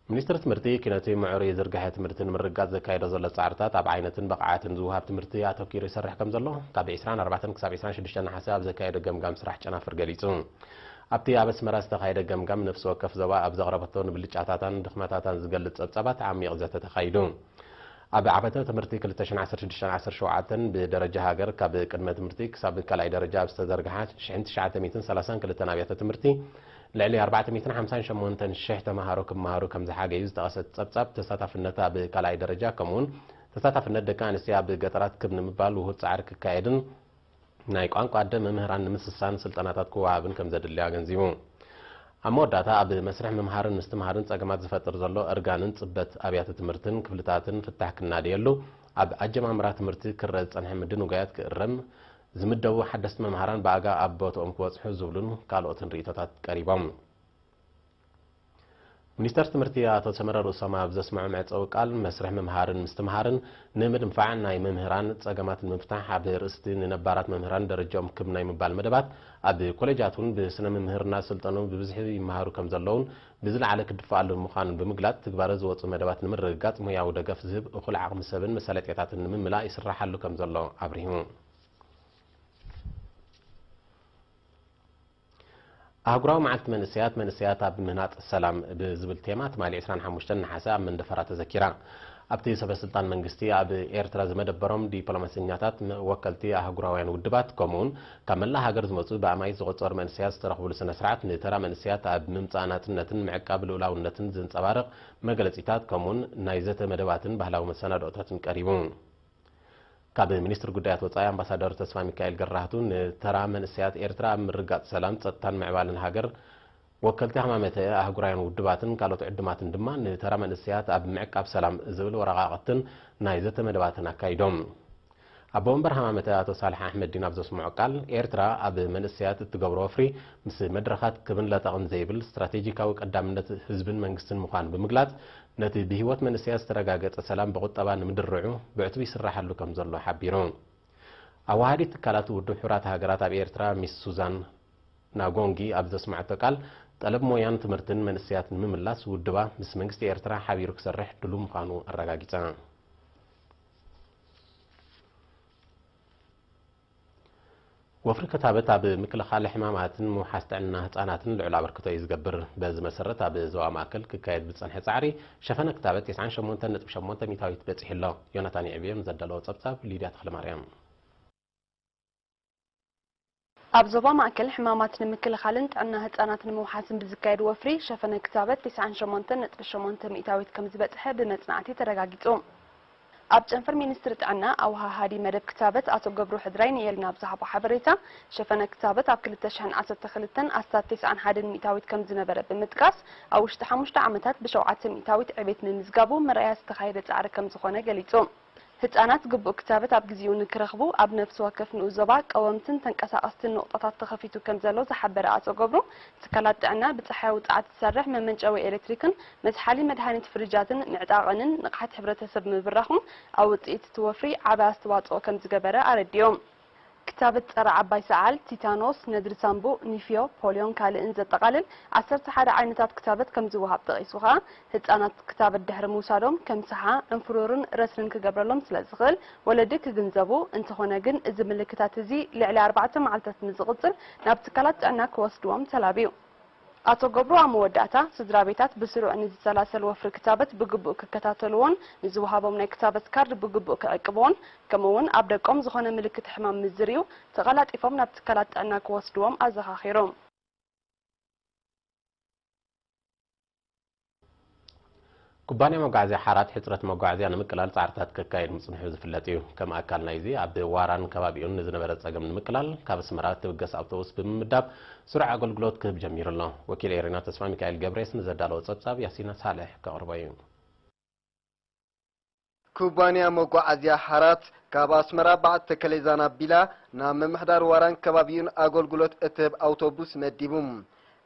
ሚኒስትሪ ትምህርቲ ኪነቲ ምዕሩይ ዝርግሐ ትምህርቲ ንምርግጋፅ ዘካየዶ ዘሎ ፃዕርታት ኣብ ዓይነትን ብቕዓትን ዝወሃብ ትምህርቲ ኣተኪሩ ይሰርሕ ከም ዘሎ ካብ ዕስራን ኣርባዕተን ክሳብ ዕስራን ሽዱሽተን ነሓሰ ኣብ ዘካየዶ ገምጋም ስራሕ ጨናፍር ገሊፁ። ኣብቲ ኣብ ኣስመራ ዝተኻየደ ገምጋም ነፍሲ ወከፍ ዞባ ኣብ ዘቕረበቶ ንብልጫታታን ድኽመታታን ዝገልፅ ፀብፃባት ዓሚቕ ዘተ ተኻይዱ። ኣብ ዓመተ ትምህርቲ ክልተ ሽሕን ዓሰርተ ሽዱሽተን ዓሰርተ ሸውዓተን ብደረጃ ሃገር ካብ ቅድመ ትምህርቲ ክሳብ ካልኣይ ደረጃ ኣብ ዝተዘርግሓ ሽሕን ትሽዓተ ሚእትን ሰላሳን ክልተን ኣብያተ ትምህርቲ ልዕሊ ኣርባዕተ ሚእትን ሓምሳን ሸሞንተን ሽሕ ተምሃሮ ክመሃሩ ከም ዝሓገዩ ዝጠቐሰት ጸብጻብ፣ ተሳታፍነት ኣብ ካልኣይ ደረጃ ከምኡውን ተሳታፍነት ደቂ ኣንስትዮ ኣብ ገጠራት ክብ ንምባል ውሁድ ጻዕሪ ክካየድን ናይ ቋንቋ ኣደ መምህራን ንምስሳን ስልጠናታት ክወሃብን ከም ዘድሊ ኣገንዚቡ። ኣብ መወዳእታ፣ ኣብ መስርሕ ምምሃርን ምስትምሃርን ጸገማት ዝፈጥር ዘሎ እርጋንን ጽበት ኣብያተ ትምህርትን ክፍልታትን ፍታሕ ክናደየሉ፣ ኣብ ኣጀማምራ ትምህርቲ ክረአ ዝጸንሐ ምድንጓያት ክእረም፣ ዝምደቡ ሓደስቲ መምሃራን ብኣጋ ኣብ ቦትኦም ክበጽሑ ዝብሉን ካልኦትን ርእይቶታት ቀሪቦም። ሚኒስተር ትምህርቲ ኣቶ ሰመረ ርእሶም ኣብ ዘስምዖ መዕጸዊ ቃል፣ መስርሕ ምምሃርን ምስትምሃርን ንምድንፋዕ፣ ናይ መምህራን ጸገማት ንምፍታሕ፣ ኣብ ርእስቲ ንነባራት መምህራን ደረጃኦም ክብ ናይ ምባል መደባት ኣብ ኮሌጃት እውን ብስነ ምምህርና ዝስልጠኑ ብብዝሒ ይመሃሩ ከም ዘለውን ብዝለዓለ ክድፈኣሉ ምዃኑን ብምግላጽ፣ ትግባረ ዝወጹ መደባት ንምርግጋጽ ሞያዊ ደገፍ ዝህብ እኹል ዓቕሚ ሰብን መሳለጥያታትን ንምምላእ ይስራሓሉ ከም ዘሎ ኣብሪሁ። ኣህጉራዊ መዓልቲ መንእሰያት፣ መንእሰያት ኣብ ምህናጽ ሰላም ብዝብል ቴማ ትማሊ ዕስራን ሓሙሽተን ነሓሰ ኣብ መንደፈራ ተዘኪራ። ኣብቲ ሰበ ስልጣን መንግስቲ ኣብ ኤርትራ ዝመደበሮም ዲፕሎማሰኛታት፣ ወከልቲ ኣህጉራውያን ውድባት፣ ከምኡውን ካብ መላእ ሃገር ዝመጹ ብኣማኢት ዝቑጸሩ መንእሰያት ዝተረኽብሉ ስነ ስርዓት፣ ንተራ መንእሰያት ኣብ ምምጻእ ናጽነትን ምዕቃብ ልኡላውነትን ዘንጸባርቕ መግለጺታት፣ ከምኡውን ናይ ዘተ መደባትን ባህላዊ መሰናድኦታትን ቀሪቡ። ካብ ሚኒስትሪ ጉዳያት ወጻኢ ኣምባሳደር ተስፋ ሚካኤል ገራህቱ፣ ንተራ መንእሰያት ኤርትራ ኣብ ምርጋጽ ሰላም፣ ጸጥታን ምዕባለን ሃገር፣ ወከልቲ ሃማመተ ኣህጉራውያን ውድባትን ካልኦት ዕድማትን ድማ ንተራ መንእሰያት ኣብ ምዕቃብ ሰላም ዝብል ወረቓቕትን ናይ ዘተ መደባትን ኣካይዶም። ኣቦ መንበር ሃማመተ ኣቶ ሳልሕ ኣሕመዲን ኣብ ዘስምዖ ቃል፣ ኤርትራ ኣብ መንእሰያት እትገብሮ ወፍሪ ምስ መድረኻት ክብን ለጠቕን ዘይብል ስትራቴጂካዊ ቀዳምነት ህዝብን መንግስትን ምዃኑ ብምግላጽ፣ ነቲ ብህይወት መንእሰያት ዝተረጋገጸ ሰላም ብቑጠባ ንምድርዑ ብዕቱብ ይስራሓሉ ከም ዘሎ ሓቢሩ። ኣዋሃዲት ትካላት ውድብ ሕቡራት ሃገራት ኣብ ኤርትራ ሚስ ሱዛን ናጎንጊ ኣብ ዘስምዓቶ ቃል፣ ጠለብ ሞያን ትምህርትን መንእሰያት ንምምላስ ውድባ ምስ መንግስቲ ኤርትራ ሓቢሩ ክሰርሕ ድሉው ምዃኑ ኣረጋጊጻ። ወፍሪ ክታበት ኣብ ምክልኻል ሕማማትን ምውሓስ ጥዕና ህጻናትን ልዑል ኣበርክቶ እዩ ዝገብር። በዚ መሰረት፣ ኣብ ዞባ ማእከል ክካየድ ዝጸንሐ ጻዕሪ ሸፈነ ክታበት ተስዓን ሸሞንተን ነጥቢ ሸሞንተ ሚእታዊት በጺሑ ኣሎ። ዮናታን ይዕብዮም ዘዳለዎ ጸብጻብ ሊድያ ተኽለማርያም። ኣብ ዞባ ማእከል ሕማማት ንምክልኻልን ጥዕና ህጻናት ንምውሓስን ብዝካየድ ወፍሪ ሸፈነ ክታበት ተስዓን ሸሞንተን ነጥቢ ሸሞንተ ሚእታዊት ከም ዝበጽሐ ብመጽናዕቲ ተረጋጊጹ። ኣብ ጨንፈር ሚኒስትሪ ጥዕና ኣውሃሃዲ መደብ ክታበት ኣቶ ገብሩ ሕድራይ ንኤሪና ኣብ ዝሃቦ ሓበሬታ፣ ሸፈነ ክታበት ኣብ ክልተ ሽሕን ዓሰርተ ክልተን ኣስታት ተስዓን ሓደን ሚእታዊት ከም ዝነበረ ብምጥቃስ፣ ኣብ ውሽጢ ሓሙሽተ ዓመታት ብሸውዓተ ሚእታዊት ዕቤት ምምዝጋቡ መርኣያ ዝተኻየደ ጻዕሪ ከም ዝኾነ ገሊጹ። ህጻናት ግቡእ ክታበት ኣብ ግዜኡ ንክረኽቡ ኣብ ነፍሲ ወከፍ ንኡስ ዞባ ቀወምትን ተንቀሳቐስትን ንቑጣታት ተኸፊቱ ከም ዘሎ ዝሓበረ ኣቶ ገብሩ፣ ትካላት ጥዕና ብጸሓያዊ ጸዓት ዝሰርሕ መመንጨዊ ኤሌክትሪክን መዝሓሊ መድሃኒት ፍሪጃትን ምዕጣቐንን ንቕሓት ሕብረተሰብ ምብራኹን ኣብ ውጽኢት እቲ ወፍሪ ዓቢ ኣስተዋጽኦ ከም ዝገበረ ኣረዲኦም። ክታበት ጸረ ዓባይ ሰዓል፣ ቲታኖስ፣ ነድሪ ሳምቡእ፣ ኒፍዮ፣ ፖልዮን ካልእን ዘጠቓልል ዓሰርተ ሓደ ዓይነታት ክታበት ከም ዝወሃብ ጠቒሱ ከኣ፣ ህጻናት ክታበት ድሕሪ ምውሳዶም ከም ሰሓ፣ ዕንፍሩርን ረስንን ክገብረሎም ስለ ዝኽእል፣ ወለዲ ክግንዘቡ፣ እንተኾነ ግን እዚ ምልክታት እዚ ልዕሊ ኣርባዕተ መዓልታት ንዝቕጽል ናብ ትካላት ጥዕና ክወስድዎም ተላብዩ። ኣቶ ገብሩ ኣብ መወዳእታ፣ ስድራ ቤታት ብስሩዕ ንዝሰላሰል ወፍሪ ክታበት ብግቡእ ክከታተልዎን ንዝወሃቦም ናይ ክታበት ካርድ ብግቡእ ክዕቅብዎን፣ ከምኡ'ውን ኣብ ደቆም ዝኾነ ምልክት ሕማም ምስ ዝርእዩ፣ ተቐላጢፎም ናብ ትካላት ጥዕና ክወስድዎም ኣዘኻኺሩ። ኩባንያ መጓዓዝያ ሓራት ሕጽረት መጓዓዝያ ንምቅላል ጻዕርታት ከካይድ ምጽንሑ ዝፍለጥ እዩ። ከም ኣካል ናይዚ፣ ኣብ ዋራን ከባቢኡን ንዝነበረ ጸገም ንምቅላል፣ ካብ ኣስመራ እትብገስ ኣውቶቡስ ብምምዳብ ስሩዕ ኣገልግሎት ክህብ ጀሚሩ ኣሎ። ወኪል ኤሪና ተስፋ ሚካኤል ገብሬስ ንዘዳለዎ ጸብጻብ ያሲና ሳልሕ ከቕርቦ እዩ። ኩባንያ መጓዓዝያ ሓራት ካብ ኣስመራ በዓቲ ተከሌዛን ኣቢላ ናብ ምምሕዳር ዋራን ከባቢኡን ኣገልግሎት እትህብ ኣውቶቡስ መዲቡ።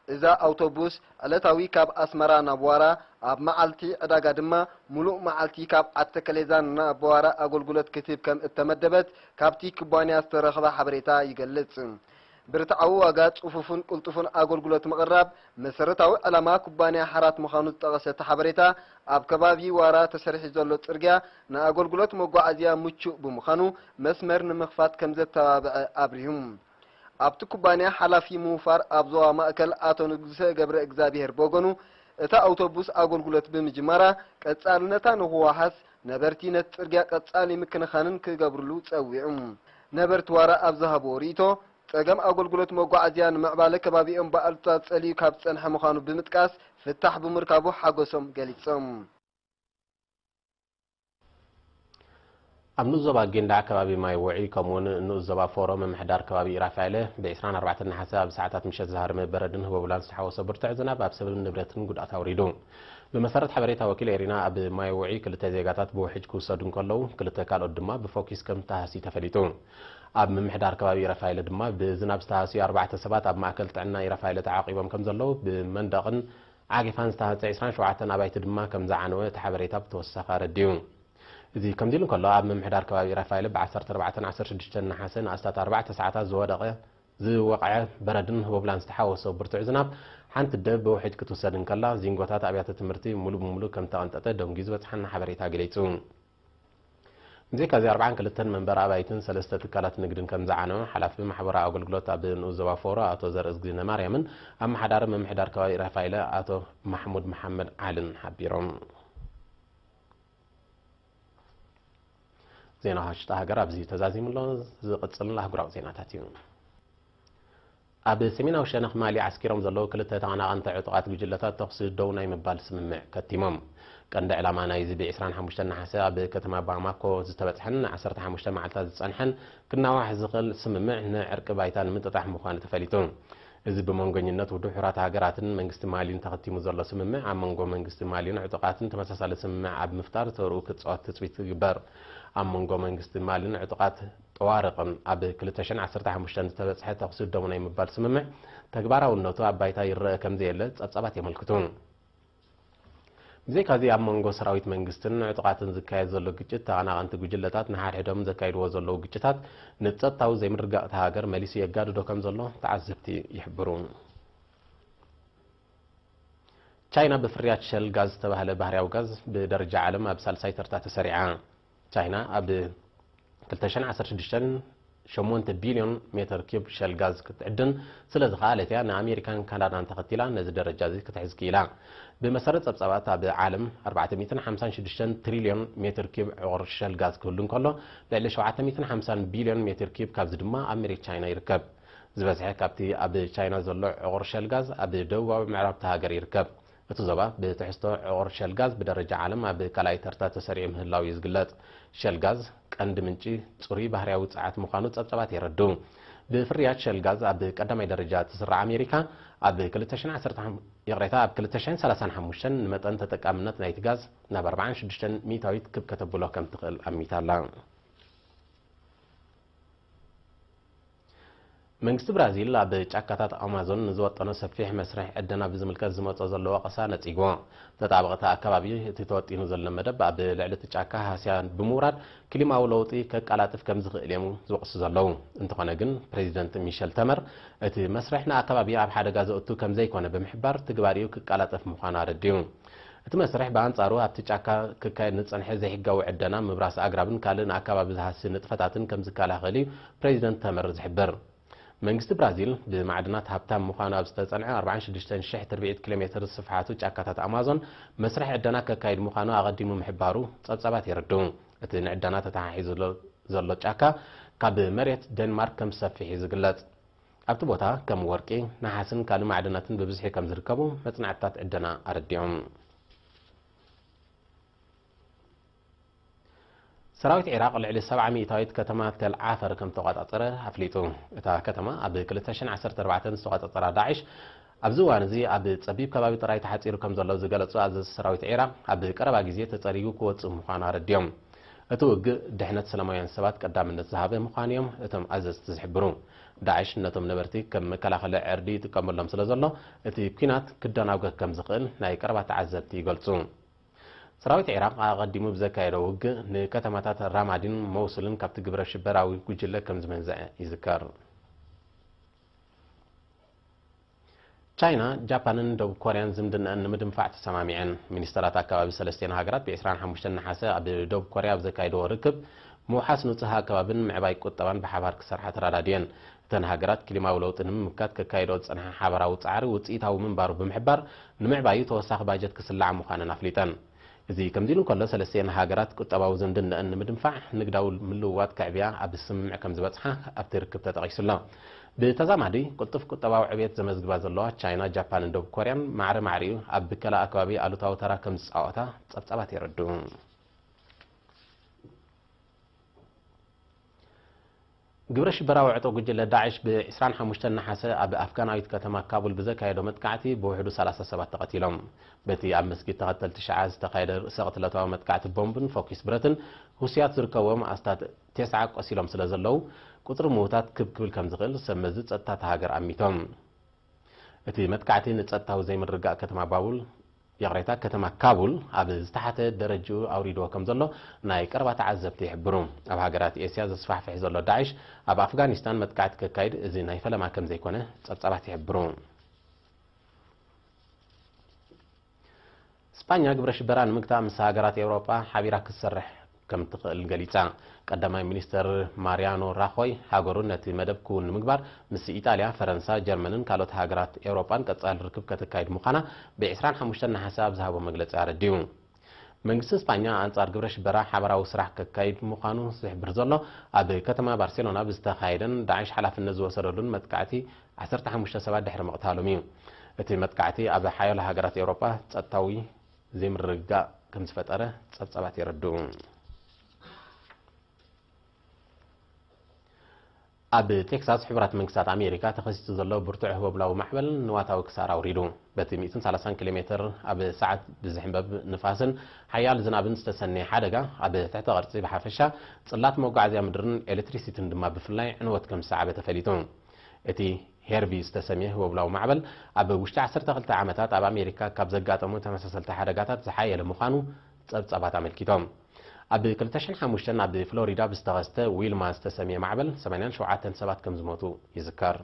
እዛ ኣውቶቡስ ዕለታዊ ካብ ኣስመራ ናብ ዋራ፣ ኣብ መዓልቲ ዕዳጋ ድማ ሙሉእ መዓልቲ ካብ ዓዲ ተከሌዛን ናብ ዋራ ኣገልግሎት ክትህብ ከም እተመደበት ካብቲ ኩባንያ ዝተረኽበ ሓበሬታ ይገልጽ። ብርትዓዊ ዋጋ፣ ጽፉፍን ቅልጡፍን ኣገልግሎት ምቕራብ መሰረታዊ ዕላማ ኩባንያ ሓራት ምዃኑ ዝጠቐሰ እቲ ሓበሬታ፣ ኣብ ከባቢ ዋራ ተሰሪሑ ዘሎ ጽርግያ ንኣገልግሎት መጓዓዝያ ምቹእ ብምዃኑ መስመር ንምኽፋት ከም ዘተባብዐ ኣብሪሁ። ኣብቲ ኩባንያ ሓላፊ ምውፋር ኣብ ዞባ ማእከል ኣቶ ንጉሰ ገብረ እግዚኣብሔር ብወገኑ፣ እታ ኣውቶቡስ ኣገልግሎት ብምጅማራ ቀጻልነታ ንኽወሃስ ነበርቲ ነቲ ጽርግያ ቀጻሊ ምክንኻንን ክገብርሉ ጸዊዑ። ነበርቲ ዋራ ኣብ ዝሃብዎ ርእይቶ፣ ጸገም ኣገልግሎት መጓዓዝያ ንምዕባለ ከባቢኦም ብኣሉታ ጸልዩ ካብ ዝጸንሐ ምዃኑ ብምጥቃስ፣ ፍታሕ ብምርካቡ ሓጎሶም ገሊጾም። ኣብ ንኡስ ዞባ ጌንዳዕ ከባቢ ማይ ውዒ፣ ከምኡውን ንኡስ ዞባ ፎሮ ምምሕዳር ከባቢ ኢራፋይለ፣ ብ ዕስራን ኣርባዕተን ነሓሰ ኣብ ሰዓታት ምሸት ዝሃረመ በረድን ህቦብላን ዝተሓወሶ ብርቱዕ ዝናብ ኣብ ሰብን ንብረትን ጉድኣት ኣውሪዱ። ብመሰረት ሓበሬታ ወኪል ኤሪና፣ ኣብ ማይ ውዒ ክልተ ዜጋታት ብውሕጅ ክውሰዱ እንከለዉ፣ ክልተ ካልኦት ድማ ብፎኪስ ከም ዝተሃስዩ ተፈሊጡ። ኣብ ምምሕዳር ከባቢ ኢራፋይለ ድማ ብዝናብ ዝተሃስዩ ኣርባዕተ ሰባት ኣብ ማእከል ጥዕና ኢራፋይለ ተዓቂቦም ከም ዘለዉ፣ ብመንደቕን ዓጌፋን ዝተሃንጸ ዕስራን ሸውዓተን ኣባይቲ ድማ ከም ዝዓነወ እቲ ሓበሬታ ብተወሳኺ ኣረዲኡ። እዚ ከምዚ ኢሉ እንከሎ፣ ኣብ ምምሕዳር ከባቢ ራፋኤል ብ ዓሰርተ ኣርባዕተን ዓሰርተ ሽዱሽተን ነሓሰ ንኣስታት ኣርባዕተ ሰዓታት ዝወደቐ፣ ዝወቕዐ በረድን ህቦብላን ዝተሓወሶ ብርቱዕ ዝናብ፣ ሓንቲ ኣደ ብውሕጅ ክትውሰድ እንከላ፣ ዚንጎታት ኣብያተ ትምህርቲ ሙሉእ ብሙሉእ ከም ተቐንጠጠ ደንጉዩ ዝበጽሓና ሓበሬታ ገሊጹ። ብዘይካዚ፣ ኣርባዓን ክልተን መንበሪ ኣባይትን ሰለስተ ትካላት ንግድን ከም ዝዓነወ ሓላፊ ማሕበራዊ ኣገልግሎት ኣብ ንኡስ ዞባ ፎሮ ኣቶ ዘርእዝጊ ነማርያምን ኣመሓዳሪ ምምሕዳር ከባቢ ራፋኤለ ኣቶ ማሕሙድ መሓመድ ዓልን ሓቢሮም። ዜና ውሽጢ ሃገር ኣብዚ ተዛዚሙ ኣሎ። ዝቕጽል ኣህጉራዊ ዜናታት እዩ። ኣብ ሰሜናዊ ሸነኽ ማሊ ዓስኪሮም ዘለዉ ክልተ ተቐናቐንቲ ዕጡቓት ጉጅለታት ተኹሲ ደው ናይ ምባል ስምምዕ ከቲሞም። ቀንዲ ዕላማ ናይዚ ብ ዕስራን ሓሙሽተን ነሓሰ ኣብ ከተማ ባማኮ ዝተበጽሐን ን ዓሰርተ ሓሙሽተ መዓልታት ዝጸንሐን ክናዋሕ ዝኽእል ስምምዕ፣ ንዕርቂ ባይታ ንምጥጣሕ ምዃኑ ተፈሊጡ። እዚ ብመንጎኝነት ውድብ ሕቡራት ሃገራትን መንግስቲ ማሊን ተኸቲሙ ዘሎ ስምምዕ፣ ኣብ መንጎ መንግስቲ ማሊን ዕጡቓትን ተመሳሳሊ ስምምዕ ኣብ ምፍጣር ተርኡ ክጻወት ትጽቢት ይግበር። ኣብ መንጎ መንግስቲ ማሊን ዕጡቓት ጠዋርቕን ኣብ ክልተ ሽሕን ዓሰርተ ሓሙሽተን ዝተበጽሐ ተኹሲ ደው ናይ ምባል ስምምዕ፣ ተግባራውነቱ ኣብ ባይታ ይረአ ከም ዘየለ ጸብጻባት የመልክቱ። ብዘይካዚ፣ ኣብ መንጎ ሰራዊት መንግስትን ዕጡቓትን ዝካየድ ዘሎ ግጭት፣ ተቐናቐንቲ ጉጅለታት ንሓድሕዶም ዘካይድዎ ዘለዉ ግጭታት፣ ንጸጥታዊ ዘይምርግጋእ እታ ሃገር መሊሱ የጋድዶ ከም ዘሎ ተዓዘብቲ ይሕብሩ። ቻይና ብፍርያት ሸል ጋዝ ዝተባህለ ባህርያዊ ጋዝ ብደረጃ ዓለም ኣብ ሳልሳይ ተርታ ተሰሪዓ። ቻይና ኣብ ክልተ ሽሕን ዓሰርተ ሽዱሽተን ሸሞንተ ቢልዮን ሜትር ኪዩብ ሸል ጋዝ ክትዕድን ስለ ዝኸኣለት እያ ንኣሜሪካን ካናዳን ተኸቲላ ነዚ ደረጃ እዚ ክትሕዝ ክኢላ። ብመሰረት ጸብጻባት፣ ኣብ ዓለም ኣርባዕተ ሚእትን ሓምሳን ሽዱሽተን ትሪልዮን ሜትር ኪዩብ ዕቑር ሸል ጋዝ ክህሉ እንከሎ፣ ልዕሊ ሸውዓተ ሚእትን ሓምሳን ቢልዮን ሜትር ኪዩብ ካብዚ ድማ ኣብ መሬት ቻይና ይርከብ። ዝበዝሐ ካብቲ ኣብ ቻይና ዘሎ ዕቑር ሸል ጋዝ ኣብ ደቡባዊ ምዕራብ እታ ሃገር ይርከብ። እቲ ዞባ ብትሕዝቶ ዕቑር ሸል ጋዝ ብደረጃ ዓለም ኣብ ካልኣይ ተርታ ተሰሪዑ ምህላው እዩ ዝግለጽ። ሸል ጋዝ ቀንዲ ምንጪ ጽሩይ ባህርያዊ ጸዓት ምዃኑ ጸብጻባት የረድኡ። ብፍርያት ሸል ጋዝ ኣብ ቀዳማይ ደረጃ እትስራዕ ኣሜሪካ፣ ኣብ ክልተ ሽሕን ዓሰርተ፣ ይቕሬታ፣ ኣብ ክልተ ሽሕን ሰላሳን ሓሙሽተን ንመጠን ተጠቃምነት ናይቲ ጋዝ ናብ ኣርባዓን ሽዱሽተን ሚእታዊት ክብ ከተብሎ ከም ትኽእል ኣሚታ ኣላ። መንግስቲ ብራዚል ኣብ ጫካታት ኣማዞን ንዝወጠኖ ሰፊሕ መስርሕ ዕደና ብዝምልከት ዝመጾ ዘሎ ወቐሳ ነጺግዎ። ተጣበቕቲ ኣከባቢ፣ እቲ ተወጢኑ ዘሎ መደብ ኣብ ልዕሊ እቲ ጫካ ሃስያ ብምውራድ ክሊማዊ ለውጢ ከቀላጥፍ ከም ዝኽእል እዮም ዝወቕሱ ዘለዉ። እንተኾነ ግን፣ ፕሬዚደንት ሚሸል ተመር እቲ መስርሕ ንኣከባቢ ኣብ ሓደጋ ዘእቱ ከም ዘይኮነ ብምሕባር፣ ትግባሪኡ ክቀላጠፍ ምዃኑ ኣረዲኡ። እቲ መስርሕ ብኣንጻሩ ኣብቲ ጫካ ክካየድ ንጸንሐ ዘይሕጋዊ ዕደና፣ ምብራስ ኣግራብን ካልእ ንኣከባቢ ዝሃሲ ንጥፈታትን ከም ዝከላኸል እዩ ፕሬዚደንት ተመር ዝሕብር። መንግስቲ ብራዚል ብማዕድናት ሃብታም ምዃኑ ኣብ ዝተጸንዐ ኣርባዓን ሽዱሽተን ሽሕ ትርብዒት ኪሎ ሜትር ስፍሓቱ ጫካታት ኣማዞን መስርሕ ዕደና ከካይድ ምዃኑ ኣቐዲሙ ምሕባሩ ጸብጻባት የረድኡ። እቲ ንዕደና ተተሓሒዙ ዘሎ፣ ዘሎ ጫካ ካብ መሬት ዴንማርክ ከም ዝሰፍሕ እዩ ዝግለጽ። ኣብቲ ቦታ ከም ወርቂ፣ ነሓስን ካልእ ማዕድናትን ብብዝሒ ከም ዝርከቡ መጽናዕትታት ዕደና ኣረዲኦም። ሰራዊት ዒራቕ ልዕሊ ሰብዓ ሚእታዊት ከተማ ተል ዓፈር ከም ተቆጻጸረ ኣፍሊጡ። እታ ከተማ ኣብ ክልተ ሽሕን ዓሰርተ ኣርባዕተን ዝተቆጻጸራ ዳዕሽ፣ ኣብዚ እዋን እዚ ኣብ ጸቢብ ከባቢ ጥራይ ተሓጺሩ ከም ዘሎ ዝገለጹ ኣዘዝቲ ሰራዊት ዒራቕ፣ ኣብ ቀረባ ግዜ ተጸሪጉ ክወጽእ ምዃኑ ኣረዲኦም። እቲ ውግእ ድሕነት ሰላማውያን ሰባት ቀዳምነት ዝሃበ ምዃኑ እዮም እቶም ኣዘዝቲ ዝሕብሩ። ዳዕሽ ነቶም ነበርቲ ከም መከላኸሊ ዕርዲ ይጥቀመሎም ስለ ዘሎ፣ እቲ ኲናት ክደናጎ ከም ዝኽእል ናይ ቀረባ ተዓዘብቲ ይገልጹ። ሰራዊት ዒራቕ ኣቐዲሙ ብዘካየዶ ውግእ፣ ንከተማታት ራማዲን ሞውሱልን ካብቲ ግብረ ሽበራዊ ጉጅለ ከም ዝመንዘዐ ይዝከር። ቻይና፣ ጃፓንን ደቡብ ኮርያን ዝምድነኣን ንምድንፋዕ ተሰማሚዐን። ሚኒስተራት ኣከባቢ ሰለስቲኤን ሃገራት ብ ዕስራን ሓሙሽተን ነሓሰ ኣብ ደቡብ ኮርያ ኣብ ዘካየድዎ ርክብ፣ ምውሓስ ንጹህ ኣከባብን ምዕባይ ቁጠባን ብሓባር ክሰርሓ ተረዳድየን። እተን ሃገራት ክሊማዊ ለውጢ ንምምካት ከካይድኦ ዝጸንሓ ሓባራዊ ጻዕሪ ውጽኢታዊ ምንባሩ ብምሕባር፣ ንምዕባዩ ተወሳኺ ባጀት ክስላዓ ምዃነን ኣፍሊጠን። እዚ ከምዚ ኢሉ እንከሎ፣ ሰለስቲኤን ሃገራት ቁጠባዊ ዝምድነኣን ንምድንፋዕ ንግዳዊ ምልውዋጥ ከዕብያ ኣብ ስምምዕ ከም ዝበጽሓ ኣብቲ ርክብ ተጠቒሱ ኣሎ። ብተዛማዲ፣ ቅልጡፍ ቁጠባዊ ዕብየት ዘመዝግባ ዘለዋ ቻይና፣ ጃፓንን ደቡብ ኮርያን ማዕረ ማዕሪኡ ኣብ ብከላ ኣከባቢ ኣሉታዊ ተራ ከም ዝጻወታ ጸብጻባት የረድኡ። ግብረ ሽበራዊ ዕጡቕ ጉጅለ ዳዕሽ ብ ዕስራን ሓሙሽተን ነሓሰ ኣብ ኣፍጋናዊት ከተማ ካቡል ብዘካየዶ መጥቃዕቲ ብውሕዱ ሰላሳ ሰባት ተቐቲሎም። በቲ ኣብ መስጊድ ተኸተልቲ ሽዓ ዝተኻየደ ርእሰ ቅትለታዊ መጥቃዕቲ ቦምብን ፈኲስ ብረትን፣ ሁሲያት ዝርከብዎም ኣስታት ቴስዓ ቆሲሎም ስለ ዘለዉ፣ ቁጽሪ ምዉታት ክብ ክብል ከም ዝኽእል ሰብ መዚ ጸጥታ እታ ሃገር ኣሚቶም። እቲ መጥቃዕቲ ንጸጥታዊ ዘይምርግጋእ ከተማ ባቡል፣ ይቕሬታ፣ ከተማ ካቡል ኣብ ዝተሓተ ደረጅኡ ኣውሪድዎ ከም ዘሎ ናይ ቀረባ ተዓዘብቲ ይሕብሩ። ኣብ ሃገራት ኤስያ ዘስፋሕፍሕ ዘሎ ዳዕሽ፣ ኣብ ኣፍጋኒስታን መጥቃዕቲ ከካይድ እዚ ናይ ፈለማ ከም ዘይኮነ ጸብጻባት ይሕብሩ። ስጳኛ ግብረ ሽበራ ንምግታእ ምስ ሃገራት ኤውሮጳ ሓቢራ ክትሰርሕ ከም ትኽእል ገሊጻ። ቀዳማይ ሚኒስተር ማሪያኖ ራኾይ፣ ሃገሩ ነቲ መደብ ክውን ንምግባር ምስ ኢጣልያ፣ ፈረንሳ፣ ጀርመንን ካልኦት ሃገራት ኤውሮጳን ቀጻሊ ርክብ ከተካይድ ምዃና ብ ዕስራን ሓሙሽተን ነሓሰ ኣብ ዝሃቦ መግለጺ ኣረዲኡ። መንግስቲ ስጳኛ ኣንጻር ግብረ ሽበራ ሓባራዊ ስራሕ ከካይድ ምዃኑ ዝሕብር ዘሎ፣ ኣብ ከተማ ባርሴሎና ብዝተኻየደን ዳዕሽ ሓላፍነት ዝወሰደሉን መጥቃዕቲ ዓሰርተ ሓሙሽተ ሰባት ድሕሪ ምቕታሎም እዩ። እቲ መጥቃዕቲ ኣብ ሓያሎ ሃገራት ኤውሮጳ ጸጥታዊ ዘይምርግጋእ ከም ዝፈጠረ ጸብጻባት የረድኡ። ኣብ ቴክሳስ ሕቡራት መንግስታት ኣሜሪካ ተኸሲቱ ዘሎ ብርቱዕ ህቦብላዊ ማዕበል ንዋታዊ ክሳራ ኣውሪዱ። በቲ ሚእትን ሰላሳን ኪሎ ሜትር ኣብ ሰዓት ብዝሕንበብ ንፋስን ሓያል ዝናብን ዝተሰነየ ሓደጋ፣ ኣብ ትሕተ ቅርጺ ብሓፈሻ፣ ጽላት መጓዓዝያ ምድርን ኤሌክትሪሲቲን ድማ ብፍላይ ዕንወት ከም ዝሰዓበ ተፈሊጡ። እቲ ሄርቪ ዝተሰምየ ህቦብላዊ ማዕበል፣ ኣብ ውሽጢ ዓሰርተ ክልተ ዓመታት ኣብ ኣሜሪካ ካብ ዘጋጠሙ ተመሳሰልቲ ሓደጋታት ዝሓየለ ምዃኑ ጸብጻባት ኣመልኪቶም። ኣብ ክልተ ሽሕን ሓሙሽተን ኣብ ፍሎሪዳ ብዝተኸስተ ዊልማ ዝተሰምየ ማዕበል፣ ሰማንያን ሸውዓተን ሰባት ከም ዝሞቱ ይዝከር።